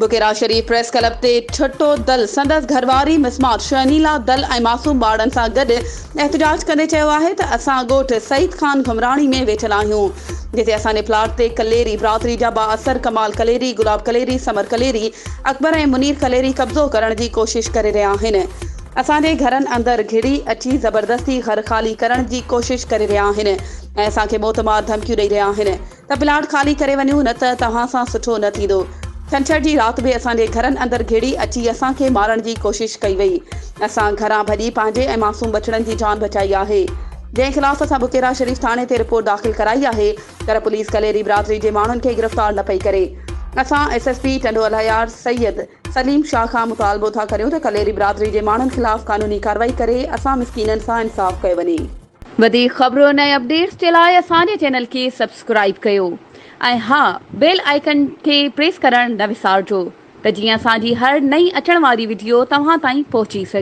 بڪيرا شريف press club تي ڇٽو دل سندس گهرواري مسمات شهنيلا دل ۽ معصوم ٻارڙن سان گڏ احتجاج ڪندي چيو آهي ته اسان ڳوٺ سعيد خان گهمراڻي ۾ ويٺل آهيون جتي اسان جي پلاٽ تي ڪليري برادري جا بااثر ڪمال ڪليري، گلاب ڪليري، ثمر ڪليري، اڪبر ۽ منير ڪليري قبضو ڪرڻ جي ڪوشش ڪري رهيا آهن. اسان جي گهرن اندر گهڙي اچي زبردستي گهر خالي ڪرڻ جي ڪوشش ڪري رهيا آهن ۽ اسان کي موتمار ڌمڪيون ڏئي رهيا آهن. ته پلاٽ خالي ڪري وڃو نه ته توهان سان سٺو نه ٿيندو. ڇنڇر جي رات به اسان جي گهرن اندر گهڙي اچي اسان کي مارڻ جي ڪوشش ڪئي وئي. اسان گهران ڀڄي پنهنجي ۽ معصوم ٻچڙن جي جان بچائي آهي. جنهن خلاف اسان بڪيرا شريف ٿاڻي تي رپورٽ داخل ڪرائي آهي پر پوليس ڪليري برادري جي ماڻهن کي گرفتار نه پئي ڪري. اسان S S P Tando Allahyar Syed Saleem Shah کان مطالبو ٿا ڪريون ته ڪليري برادري جي ماڻهن خلاف قانوني ڪارروائي ڪري اسان مسڪينن سان انصاف ڪيو وڃي. وڌيڪ خبرن ۽ اپڊيٽس جي لاء اسان جي چينل کي سبسڪرائيب ڪيو ۽ ها بيل آئيڪن کي پريس ڪرڻ نه وسارجو ته جيئن اسان جي هر نئين اچڻ واري وڊيو توهان تائين پهچي سگهي.